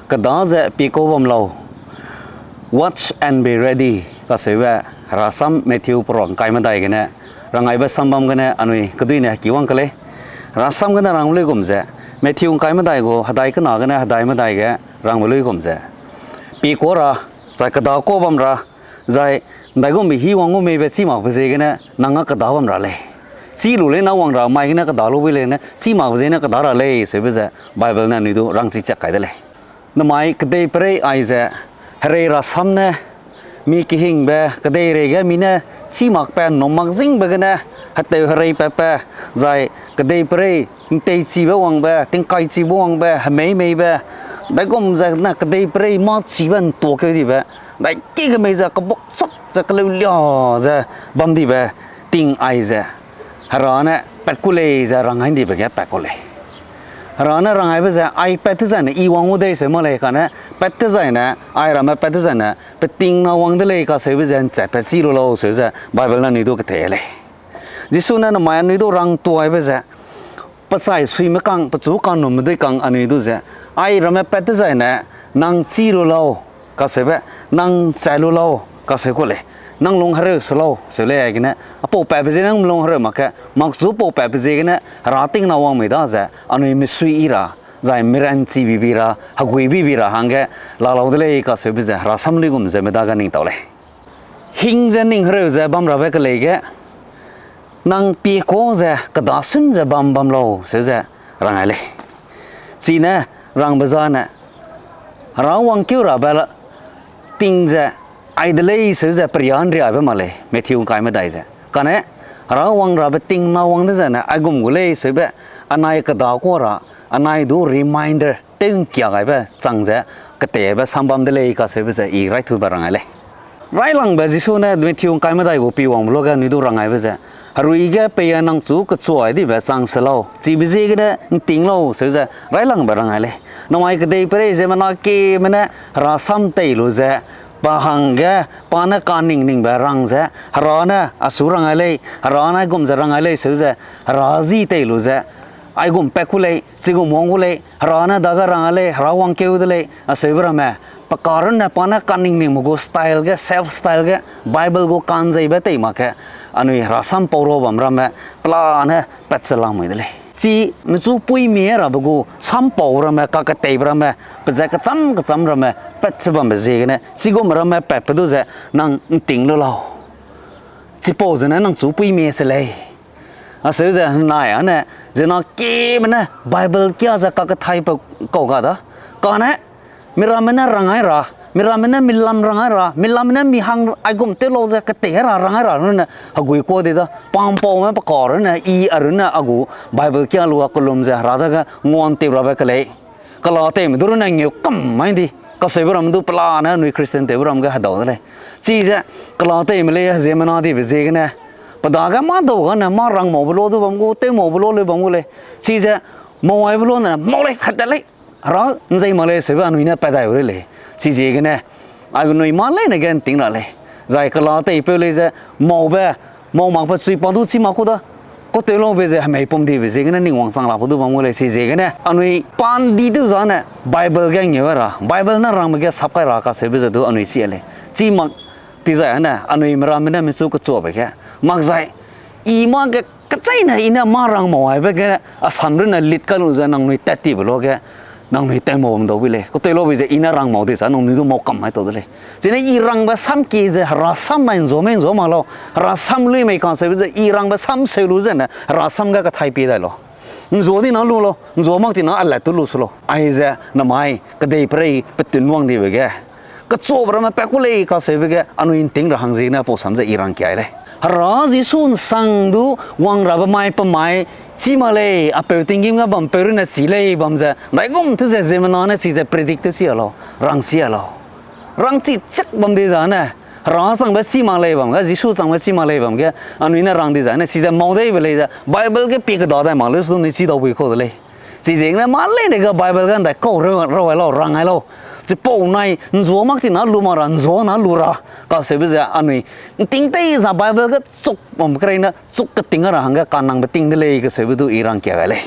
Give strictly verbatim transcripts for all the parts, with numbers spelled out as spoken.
Keda ze piko bam lau, watch and be ready kaseube, Herasam Matthew peruak ngkai medai gene, rangaibe sambam gene anui keduine hekiwang kelei. Herasam gene rangbe luigum ze, Matthew ngkai medai gu hedai kena gene hedai medai ge rangbe luigum ze, piko ra, zai keda kuâ bam ra, zai ndaigumbe hî wang gu meibe chî makbe ziegene nang â keda bam ra lei. Chî lu lei na wang ra mai gene keda lu bui lei ne, chî makbe ziegene keda ra lei seube ze Bible ne anui du rangchi chak kai de lei. Namai kedeiperei aize, herei Herasam ne, mi kehingbe kedeirei ge mi ne chî makbe ’nnum mak zingbe gene, hetew herei patbe, zai kedeiperei ’nteichibe wangbe, tingkaichibe wangbe, hemeimeibe, ndaigum ze ne kedeiperei mâ chibe ’ntuâkeu dibe, ’ndaiki kemei ze kebuk chak ze keleulia ze bam dibe ting aize, Hera ne pat ku lei ze rang gai ’ndibe ge pat ku lei. Hera ne rang gaibe ze, ai pat tezaine I wang gu dei seu mak lei, kane pat tezaine, ai ramme pat tezaine, peting na wang de lei kaseube ze ’nchat pat chî lu lau seu ze Bible ne anui du ketei lei. Jisu ne namai anui du rangtuaibe ze, pe chai suime kang, pechu ka'nnumme dui kang anui du ze, ai ramme pat tezaine, nang chî lu lau, kaseube, nang ’nchat lu lau, kaseu ku lei, nang lung hereu su lau, seu lei gene, apau patbe ziegene nang lung hereu mak ge, makchu pau patbe ziegene, Hera ting na wang mei da ze, anui misui yi ra, zai miranchi bibi ra, hegui bibi ra hangge, la lau de lei kaseube ze, Herasam luigum ze me dage ning tau lei. Hing ze ning hereu ze bam rabe kelei ge, nang piko ze kedasun ze bam bam lau seu ze rang gai lei. Chine rangbe zane, Hera wangkeu rabe la ting ze ai de lei seu ze peria ’nriabe mak lei, Matthew ngkai medai ze. Kane, Hera wang rabe ting na wang dezaine aigum gu lei seube, anai keda kuâ ra, anai du reminder tew ’ngkia gaibe chang ze, keteibe sambam de lei kaseube ze I raitube rang gai lei. Railangbe Jisu ne Matthew ngkai medai gu pi wangbe luage anui du rang gaibe ze, herui ge pei a nang chu kechua dibe chang se lau, chibe ziegene ’nting lau seu ze railangbe rang gai lei. Namai kedeiperei ziemmena kieme ne Herasam tei lu ze, pa hangge, pa ne kaning ningbe rang ze, Hera ne asu rang gai lei, Hera ne aigum ze rang gai lei seu ze, Hera ji tei lu ze, aigum pat ku lei, chigum wang gu lei, Hera ne dage rang gai lei, Hera wangkeu de lei, aseube ramme, pe ka runne pa ne kaning ningme gu style ge, self style ge, Bible gu ka'nzeibe tei mak ge, anui Herasam pau ra bam ramme, pelane pat ze lamui de lei. Chi mechu puimi rabe gu sampau ramme, kaketeibe ramme, pe ze kecham kecham ramme pat ze bambe ziegene, chigum ramme patbe du ze nang ’nting lu lau. Chipau zene nang chu puimi se lei. Aseu ze nai ane, ziemmena kieme ne Bible kia ze kakethaibe kau ga da. Kane, miramme ne rang gai ra, miramme ne milam rang gai ra, milam ne mi hang aigum tew lau ze ketei ra rang gai ra runne, hegui kuâ di da, pampaume pe ka runne, I a runne a gu Bible kia lu a kelum ze Hera dage nguantip rabe kelei. Kelateime du runne ngeu kam mai di, kaseube ramme du pelane anui Christian tewbe ram ge hedau de lei. Chize, kelateime lei ziemmena dibe ziegene, pe dage mâ dau gane, mâ rang maube lu du bam gu, tew maube lu leu bam gu lei. Chize, mau aibe lu ne, mau lei, hetat lei, Hera ’nzei mak lei seube anui ne pat dai u lei. Chiziegene, aigu nui mâ leine ge ’nting ra lei. Zai kelateipeu lei ze, maube, mau makbe chui pa du chî mak ku da, kau tew laube ze hemei pum dibe ziegene ning wangchang lakbe du bam gu lei. Chiziegene, anui pa ’ndi tew zane, Bible ge ngeu ra, Bible ne rangbe ge sap kai ra kaseube ze du anui chi lei. Chî mak tizai ane, anui miramme ne mechu kechuabe ge, mak zai, I mâ ge kecheîne I ne mâ rang mau aibe ge, asam runne lit kai lu ze nangnui tat tibe luage, nangnui tew mau bam dau bui lei. Kau tew laube ze I ne rang mau di sa, nangnui du mau kam mai tau de lei. Chine I rangbe sam kie ze Hera sam nai ’nzuâ mei ’nzuâ mak lau. Hera sam lui mei kaseube ze I rangbe sam seu lu zene Hera sam ge kethai pie dai lau. ’Nzuâ di na lu lau, ’nzuâ mak ti na alat tu lu su lau. Aize namai kedeiperei petun wang dibe ge, kechuabe ramme pat ku lei kaseube ge anui ’nting ra hang ziegene pau sam ze I rangkia lei. Hera Jisu ’nsang du wang rabe mai pe mai chî mak lei, apeu tinggîm ge bampeu runne chî lei bam ze, ’ndaigum tew ze ziemmena ne chize predict tew chi a lau, rangchi a lau. Rangchi chak bam di zane, Hera changbe chî mak lei bam ge, Jisu changbe chî mak lei bam ge, anui ne rang di zane, chize mau deibe lei ze, Bible ge pie keda dai mak leu su du anui chî dau bui kau de lei. Chiziegene mâ leine ge Bible ge ’ndaikau ra, ra ai lau, rang ai lau. Chipau nai ’nzuâ mak ti na lu mak ra, ’nzuâ na lu ra, kaseube ze anui ’nting tei za Bible ge chuk bam kereine, chuk keting ra hangge kanangbe ting de lei kaseube du I rangkia gai lei.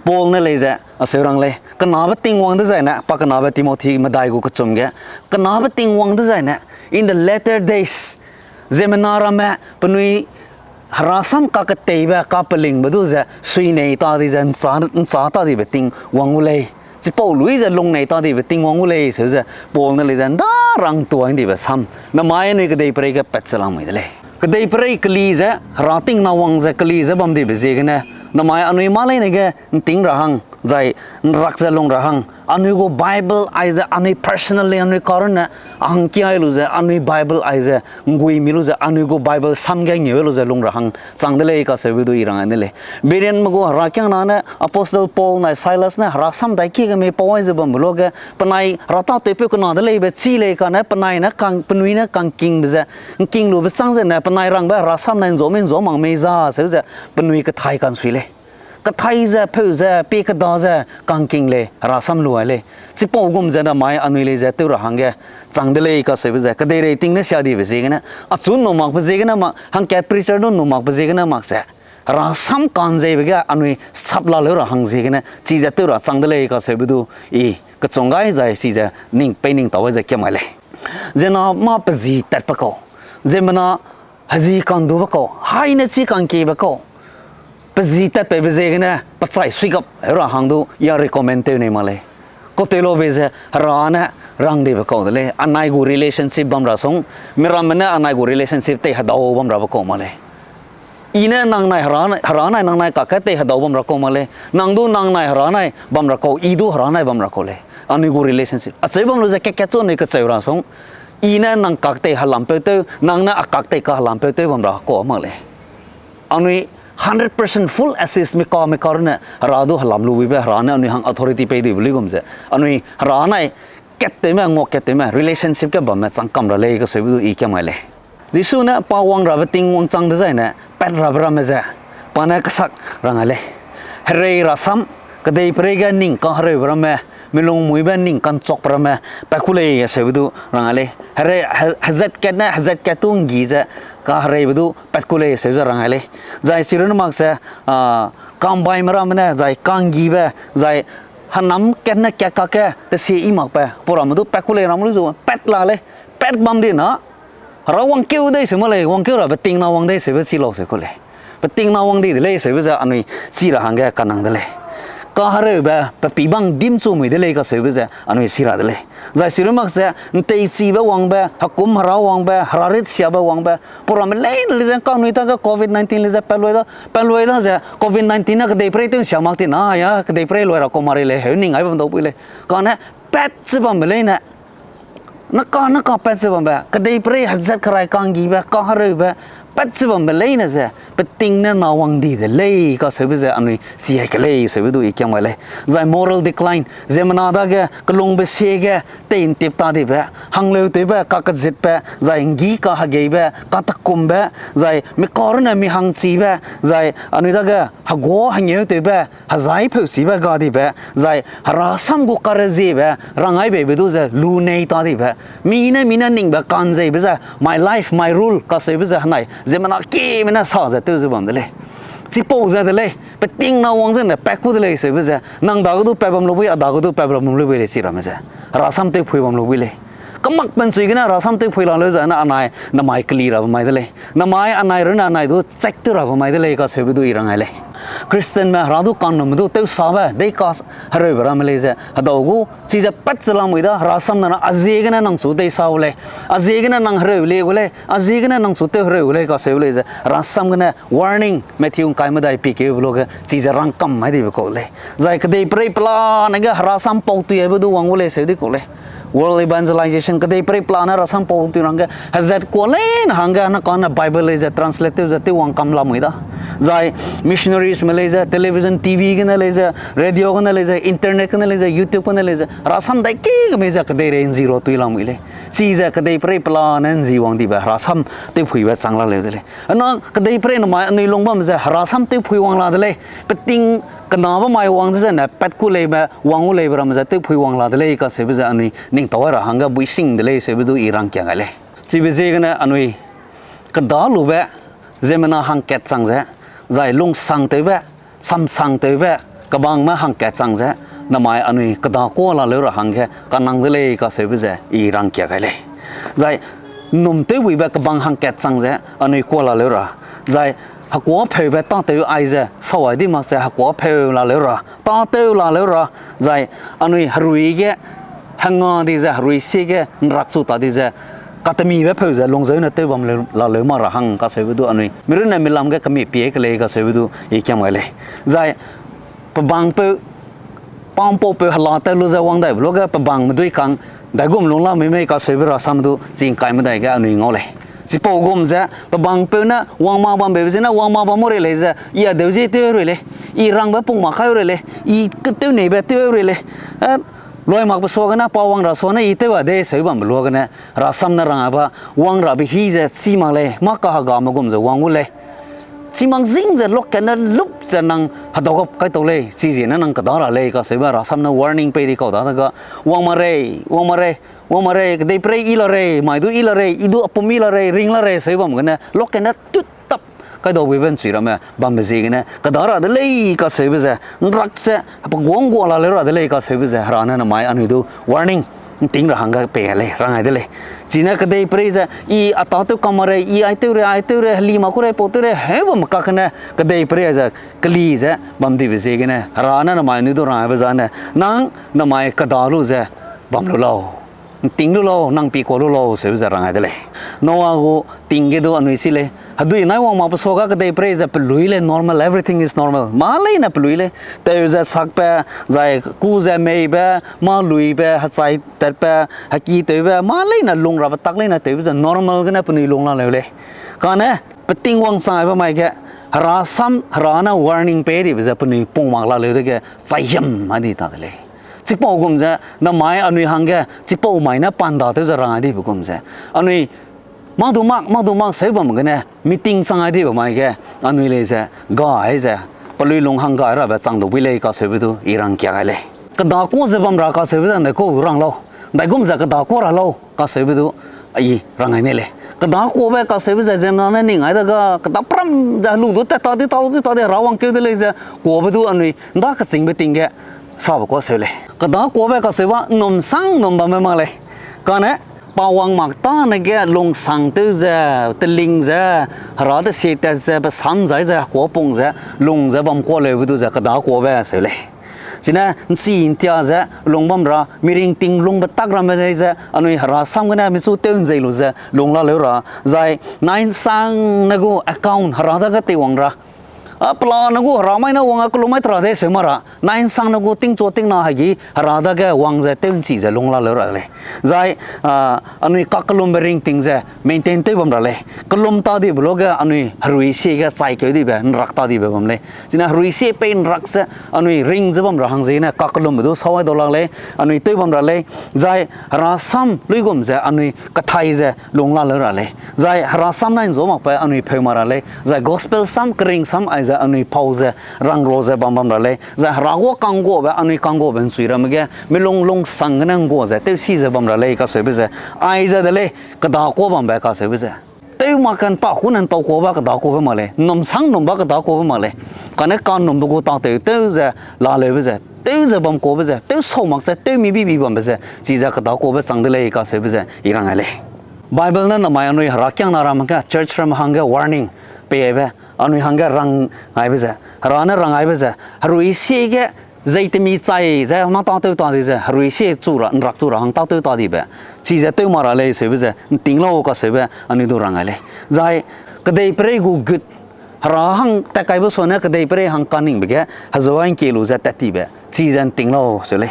Paul ne lei ze, aseu rang lei, kenabe Tingwang dezaine, pa kenabe Timothy medai gu kechum ge, kenabe Tingwang dezaine, in the latter days, ziemmena ramme, penui herasam kaketeibe, kapelingbe du ze, suinei ta di ze, nchâ, nchâ ta dibe Tingwang gu lei. Chipau lui ze lungnei ta dibe Tingwang gu lei, seu ze, Paul ne lei ze, nda rang tuai ndibe sam, namai anui kedeiperei ge pat ze lamui de lei. Kedeiperei keli ze, hera tingna wang ze keli ze bam dibe ziegene, namai anui mâ leine ge nting ra hang, zai nrak ze lung ra hang, anui gu Bible aize, anui personally, anui karunne, a hangkia lu ze, anui Bible aize, nggui mi lu ze, anui gu Bible sam ge ngeu lu ze lung ra hang, chang de lei kaseube du i rang ne lei. Bereanme gu herakiangna ne, Apostle Paul nai Silas ne, herasam dai ki ge mei pau ai ze bambe luage, penai ratâtewpeu kena de leibe chi lei kane, penai ne kang, penui ne kangkingbe ze, ngking lube chang zene, penai rangbe herasam nai nzome nzo mak mei za, seu ze, penui kethai kansui lei. Kethai ze, pheu ze, pie keda ze, kangking lei, herasam lu ai lei. Chipau gum ze namai anui lei ze tew ra hangge, chang de lei kaseube ze, kedeirei ting ne sia dibe ziegene, achu nu makbe ziegene mak, hangkat preacher du nu makbe ziegene mak ze, herasam kanzeibe ge anui sap la leu ra hang ziegene, chize tew ra chang de lei kaseube du, i, kechung gai zai chize ning peining tau ai ze kiam ai lei. Ziemmena mâ pe zi tatbe kau, ziemmena hezi kandube kau, haine chi kangkiebe kau, pe zi tatpeibe ziegene, pechai suigap ra hang du, i a recommend tew nei mak lei. Kautewlaube ze, hera ne rang dibe kau de lei, anai gu relationship bam ra sung, miramme ne anai gu relationship tei hedau bam rabe kau mak lei. I ne nang nai hera nai, hera nai nang nai kakge tei hedau bam ra kau mak lei. Nang du nang nai hera nai bam ra kau, i du hera nai bam ra kau lei. Anui gu relationship acheu bam lu ze kat kat chu anui kacheu ra sung. I ne nang kak tei helampeu tew, nang ne a kak tei kahelampeu tew bam ra kau mak lei. Anui hundred percent full access mi ka mi karunne, hera du helam lu buibe, hera ne anui hang authority pei dibe luigum ze, anui hera nai kattewme, ngua kattewme, relationship ge bamme chang kam ra lei kaseube du i kiam ai lei. Jisu ne pa wang rabe Tingwang chang dezaine, pat rabe ramme ze, pa ne kesak rang ai lei. Herei rasam, kedeiperei ge ning kahereube ramme, milung muibe ning ka'nchuakbe ramme, pat ku lei kaseube du rang ai lei. Herei, he-, hezat kat ne, hezat kat tu nggi ze, kahereibe du pat ku lei seu ze rang ai lei. Zai chirunne mak ze, a, kambaime ramme ne, zai kanggibe, zai henam kat ne kat kakge, tesie i makbe, pau ramme du pat ku lei ram lu zu, pat la lei, pat bam di na, hera wangkeu dei seu mak lei, wangkeu ra beting na wang dei seube chi lau seu ku lei. Beting na wang di de lei seube ze anui chi ra hangge kanang de lei. Kahereube, pe pî bang dimchu mui de lei kaseube ze anui chi ra de lei. Zai chirunne mak ze, nteichibe wangbe, hekum hera wangbe, hera rit siabe wangbe, pau ramme leine lei ze, kanui ta ge covid nineteen lei ze, pelui da, pelui da ze, covid nineteen ne kedeiperei tew nsia mak ti na, ya, kedeiperei lui ra kau ma rei lei, heu ning ai bam dau pui lei. Kane, pat ze bambe leine, naka, naka pat ze bambe, kedeiperei hezat kerai kanggibe, kahereube, pat ze bambe leine ze, peting ne na wang di de lei kaseube ze anui chi ai ke lei seube du i kiam ai lei. Zai moral decline, ziemmena dage, kelungbe sie ge, tei ntip ta dibe, hangleutewbe, kakezitbe, zai nggi kahegeibe, katekumbe, zai mi karunne mi hangchibe, zai anui dage, hegua hengeutewbe, hezai pheuchibe ga dibe, zai herasam gu kareziebe, rang ai beibe du ze, lu nei ta dibe, mi ne, mi ne ningbe kanzeibe ze, my life, my rule, kaseube ze henai, ziemmena kieme ne sa ze tew ze bam de lei. Chipau ze de lei, peting na wang zene pat ku de lei seube ze, nang dage du pat bam lu bui, a dage du pat bam lu bui lei chi ramme ze. Herasam tewphui bam lu bui lei. Kemak penchui gene herasam tewphui la leu ze ne anai, namai keli rabe mai de lei. Namai anai runne anai du check tew rabe mai de lei kaseube du i rang ai lei. Christianme hera du kannumme du tewsabe, deika hereube ramme lei ze, hedau gu, chize pat ze lamui da, herasam na aziegene nang chu deisa gu lei, aziegene nang hereu lie gu lei, aziegene nang chu tew hereu gu lei kaseube lei ze, herasam gene warning, Matthew ngkai medai pikeube luage, chize rangkam mai dibe kau lei. Zai kedeiperei pelane ge herasam pau tui aibe du wang gu lei seu di kau lei. World evangelization, kedeiperei pelane herasam pau tui rangge, hezat kua leine hangge, na kane Bible lei ze, translate tew ze, tew wang kam lamui da. Zai missionaries me lei ze, television, T V gene lei ze, radio gene lei ze, internet gene lei ze, YouTube gene lei ze, herasam dai ki ge mei ze, kedeirei nzi ra tui lamui lei. Chize kedeiperei pelane nzi wang dibe, herasam tewphuibe chang la leu de lei. Ana kedeiperei namai anui lung bam ze, herasam tewphui wang la de lei. Peting kenabe mai wang ze zene, pat ku leibe, wang gu leibe ramme ze, tewphui wang la de lei kaseube ze, anui ning tau ai ra hangge buising de lei seube du i rangkia gai lei. Chibe ziegene anui kedalube, ziemmena hangkat chang ze, zai lungsangtewbe, samsangtewbe, kebangme hangkat chang ze, namai anui kedakua laleu ra hangge kanang de lei kaseube ze i rangkia gai lei. Zai nnum tewbuibe kebang hangkat chang ze anui kua laleu ra, zai hekuâpheube tâtew aize sawai di mak ze hekuâpheu laleu ra, tâtew laleu ra, zai anui herui ge henga di ze, herui sie ge nrakchu ta di ze, katemibe pheu ze lungzeune tew bam leu, laleu mak ra hang kaseube du anui mirunne milam ge kemie pie ke lei kaseube du i kiam gai lei. Zai pebangpeu, pampaupeu hela tat lu ze wang daibe luage pebangme dui kang, daigum lung la mei mei kaseube rasam du chingkai medai ge anui ngau lei. Chipau gum ze pebangpeu ne wang ma bambe zene wang ma bam rei lei ze, i a deu zie tew rei lei, i rangbe pung mak kai rei lei, i ketew neibe tew rei lei, eh, loi makbe suagene pa wang ra suane i tew a de seu bambe luagene, rasam ne rang a ba, wang rabe hî ze chî mak lei, mâ kahegame gum ze wang gu lei. Chî mak zing ze lokat ne lup ze nang hedau gap kai tau lei, chiziegene nang keda ra lei kaseube rasam ne warning pei di kau dadege, wang ma rei, wang ma rei, wang ma rei, kedeiperei i la rei, mai du i la rei, i du apum i la rei, ring la rei, seu bam gene, lokat ne tut tap kai dau buibe nchui ramme bambe ziegene, keda ra de lei kaseube ze, nrak ze, hepeguang gua laleu ra de lei kaseube ze, Hera ne namai anui du warning, nting ra hangge pei lei, rang ai de lei. Chine kedeiperei ze, i a tâtew kam ma rei, i ai tew rei, ai tew rei, heli mak ku rei, pau tew rei, heu bamme kakene, kedeiperei ze, keli ze, bam dibe ziegene, Hera ne namai anui du rang aibe zane, nang namai keda lu ze, bam lu lau. Nting lu lau, nang pi kua lu lau, seu ze rang ai de lei. Noa gu ting ge du anui si lei. Hedui nai wang makbe suage kedeiperei ze pelui lei, normal, everything is normal. Mâ leine pelui lei. Tew ze sakbe, zai ku ze meibe, mâ luibe, hechai tatbe, heki tewbe, mâ leine lung rabe tak leine tewbe ze normal gene penui lung laleu lei. Kane, peting wangchang aibe mai ge, Hera sam, Hera ne warning pei dibe ze penui pung mak laleu dege, chaihiam a di ta de lei. Chipau gum ze, namai anui hangge, chipau mai ne panda tew ze rang a dibe gum ze, anui mâ du mak, mâ du mak seu bam gene, meeting chang a dibe mai ge, anui lei ze, ga ai ze, pelui lung hang ga rabe chang du bui lei kaseube du, i rangkia gai lei. Kedakua ze bam ra kaseube ze, ndaikau rang lau, ndaigum ze kedakua ra lau kaseube du, i rang ai ne lei. Kedakuabe kaseube ze, ziemmena ne ning ai dege, kedapram ze helu du tat ta di, tau di, ta di, Hera wangkeu de lei ze, kuabe du anui, nda kechingbe ting ge, sabe kuâ seu lei. Kedakuabe kaseube nnum sang nnum bambe mak lei. Kane, pa wang mak tâne ge lungsang tew ze, teling ze, Hera desie tat ze, pe sam zai ze, kuâ pung ze, lung ze bam kuâ leube du ze, kedakuabe seu lei. Chine, nchi ntia ze, lung bam ra, miring ting lungbe tak ramme lei ze, anui Hera sam gene michu tew nzei lu ze, lung laleu ra, zai, nainsang ne gu account Hera dage teiwang ra, a, pelane gu Hera mai ne wang a kelum mai tera de seu mak ra, nainsang ne gu tingchua tingna hegi Hera dage wang ze tew nchi ze lung laleu ra lei. Zai, a, anui kakellumbe ringting ze maintain tew bam ra lei. Kellum ta dibe luage anui herui sie ge chaikeu dibe, nrak ta dibe bam lei. Chine herui sie pei nrak ze anui ring ze bam ra hang ziegene kakellumbe du sâu ai dau lak lei, anui tew bam ra lei. Zai Hera sam luigum ze anui kathai ze lung laleu ra lei. Zai Hera sam nai nzu makbe anui pheu mak ra lei. Zai gospel sam, kering sam aize anui pau ze rangro ze bam bam ra lei. Zai Hera gua kangguabe, anui kangguabe nchui ramme ge, milung lungsang gene nggua ze, tewsi ze bam ra lei kaseube ze, aize de lei, kedakuâ bambe kaseube ze. Tew mak ke nta ku ne ntau kuâ ba kedakuâbe mak lei, nnum sang nnum ba kedakuâbe mak lei. Kane kanumbe gu tâtew tew ze, laleube ze, tew ze bam kuâbe ze, tew sau mak ze, tew mi bibi bambe ze, chize kedakuâbe chang de lei kaseube ze, i rang ai lei. Bible ne namai anui herakiangna ramme ge, church ramme hangge warning peibe, anui hangge rang aibe ze, Hera ne rang aibe ze, herui sie ge, zei temi chai ze, mâ tâtew ta di ze, herui sie chu ra, nrak chu ra hang tâtew ta dibe, chize tew mak ra lei seube ze, nting lau kaseube, anui du rang ai lei. Zai, kedeiperei gu gut, Hera hang tat kaibe suane kedeiperei hang kaningbe ge, hezua ngkie lu ze tat tibe, chize nting lau seu lei.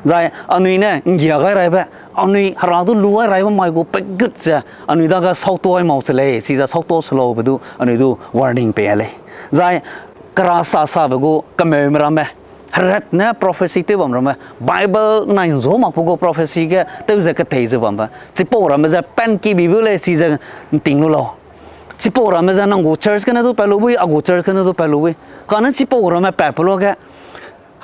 Zai, anui ne nggia gai raibe, anui Hera du lu gai raibe mai gu pegut ze, anui dage sautuâ ai mau se lei, chize sautuâ se laube du, anui du warning pei ai lei. Zai, kera sa sabe gu kemeume ramme, herat ne prophecy tew bam ramme, Bible nai nzu makbe gu prophecy ge tew ze ketei ze bambe, chipau ramme ze pan kibi bu lei, chize nting lu lau. Chipau ramme ze nang gu church gene du pat lu bui, a gu church gene du pat lu bui. Kane chipau ramme pat pe luage,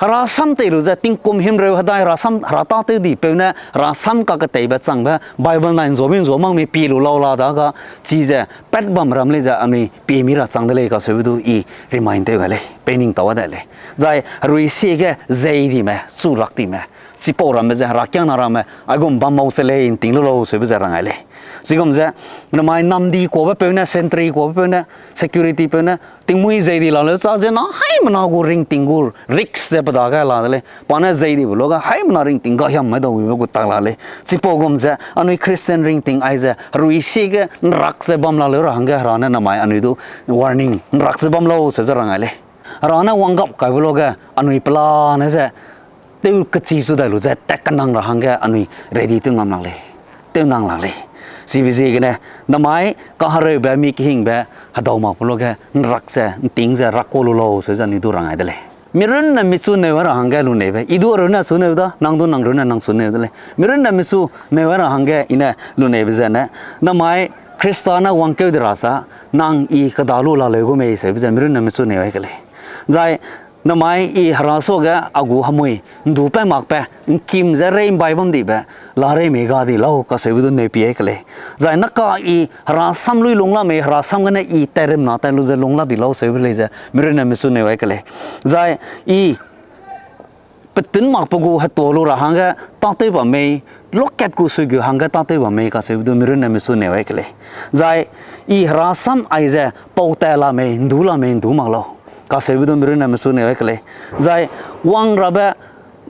Hera sam tei lu ze tingkum himreu hedai hera sam, hera tâtew di peu ne hera sam kaketeibe changbe Bible nai nzuabe nzua mak mi pie lu lau la daga, chize pat bam ram lei ze anui pie mi ra chang de lei kaseube du i remind tew gai lei, peining tau a dai lei. Zai herui sie ge zei dime, chu lak dime, chipau ramme ze herakiangna ramme aigum bam mau che lei, nting lu lau seube ze rang gai lei. Chigum ze, namai namdi kuabe peu ne, sentry kuabe peu ne, security peu ne, tingmuî zei di la leu cha ze na haimena gu ringting gu risk ze pe dage la de lei. Pa ne zei dibe luage haimena ringting gahiam mai dau wibe gu tak la lei. Chipau gum ze, anui Christian ringting aize, herui sie ge nrak ze bam la leu ra hangge hera ne namai anui du warning, nrak ze bam lau se ze rang gai lei. Hera ne wanggap kaibe luage, anui pelane ze, tew kechi chu dai lu ze tat kenang ra hangge anui ready tew ngam lak lei, tew nang lak lei. Chibe ziegene, namai kahereube mi kehingbe hedau makbe luage nrak ze, nting ze rak kua lu lau se ze anui du rang gai de lei. Mirunne michu neu ra hangge luneibe, i du arunne chu neu da, nang du nang runne nang chu neu de lei. Mirunne michu neu ra hangge i ne luneibe zene, namai Khrista ne wangkeu de ra sa, nang i keda lu la leu gu mei seube ze mirunne michu neu ai ke lei. Zai namai i hera suage a gu hemui ndu pat makbe, ngkim ze rei mbai bam dibe, la rei mei ga di lau kaseube du neu pie ke lei. Zai naka i hera sam lui lung la mei, hera sam gene i tat rimna tat lu ze lung la di lau seube lei ze mirunne michu neu ai ke lei. Zai i petun makbe gu hetua lu ra hangge tâtew bam mei, lokat gu sui gu hangge tâtew bam mei kaseube du mirunne michu neu ai ke lei. Zai i hera sam aize pau tat la mei, ndu la mei, ndu mak lau kaseube du mirunne michu neu ai ke lei. Zai wang rabe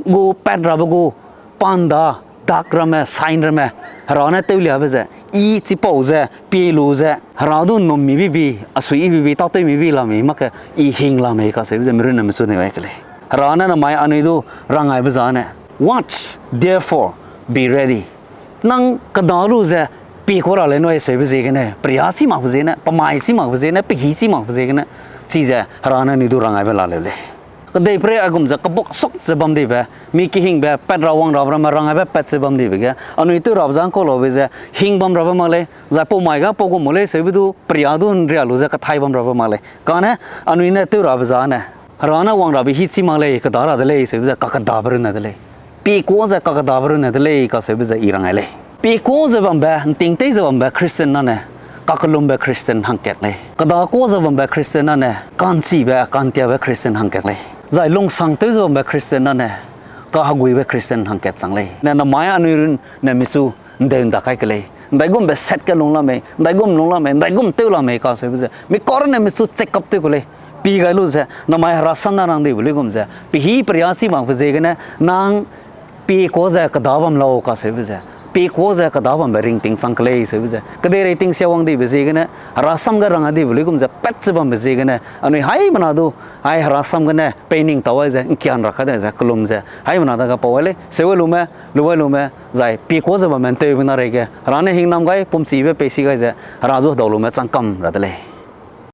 gu, pat rabe gu, panda, dak ramme, sign ramme, hera ne tewliabe ze, i chipau ze pie lu ze hera du nnum mi bibi, a sui i bibi, tâtew mi bi la mei, mak ke i hing la mei kaseube ze mirunne michu neu ai ke lei. Hera ne namai anui du rang gaibe zane, Watch, therefore, be ready. Nang keda lu ze pie kua ra lei nui seube ziegene, peria chî makbe ziegene, pemai chî makbe ziegene, pehî chî makbe ziegene, chize hera ne anui du rang gaibe la leu lei. Kedeiperei aigum ze kebak sok ze bam dibe, mi kehingbe, pat ra wang rabe ramme rang gaibe pat ze bam dibe ge, anui tew rabe zang kau laube ze, hing bam rabe mak lei, zai pau mai ga pau gum mu lei seube du, peria du nria lu ze kathai bam rabe mak lei. Kane, anui ne tew rabe zane, hera ne wang rabe hî chî mak lei, keda ra de lei seube ze kakedabe runne de lei. Pie kua ze kakedabe runne de lei kaseube ze i rang gai lei. Pie kua ze bambe, nting tei ze bambe Christian nane, kakellumbe Christian hangkat lei. Keda kua ze bambe Christian nane, ka'nchibe, ka'ntiabe Christian hangkat lei. Zai lungsang tew ze bambe Christian nane, kaheguibe Christian hangkat chang lei. Ne namai anui runne michu ndeu nda kai ke lei. Ndaigumbe set ge lung la mei, ndaigum lung la mei, ndaigum tew la mei kaseube ze, mi kar ne michu check up tew ku lei. Pie gai lu ze, namai hera sam ne rang dibe luigum ze, pehî peria chî makbe ziegene, nang pie kua ze keda bam lau kaseube ze, pie kua ze keda bambe ringting chang ke lei seube ze, kedeirei tingsia wang dibe ziegene, hera sam ge rang dibe luigum ze pat ze bambe ziegene, anui haimena du, ai hera sam gene peining tau ai ze, ngkian ra kai de ze, kellum ze, haimena dage pau ai lei, seu ai lume, lu ai lume, zai pie kua ze bamme nteube na reige, hera ne hingnam gai, pumchibe peisi gai ze, hera zu hedau lume chang kam ra de lei.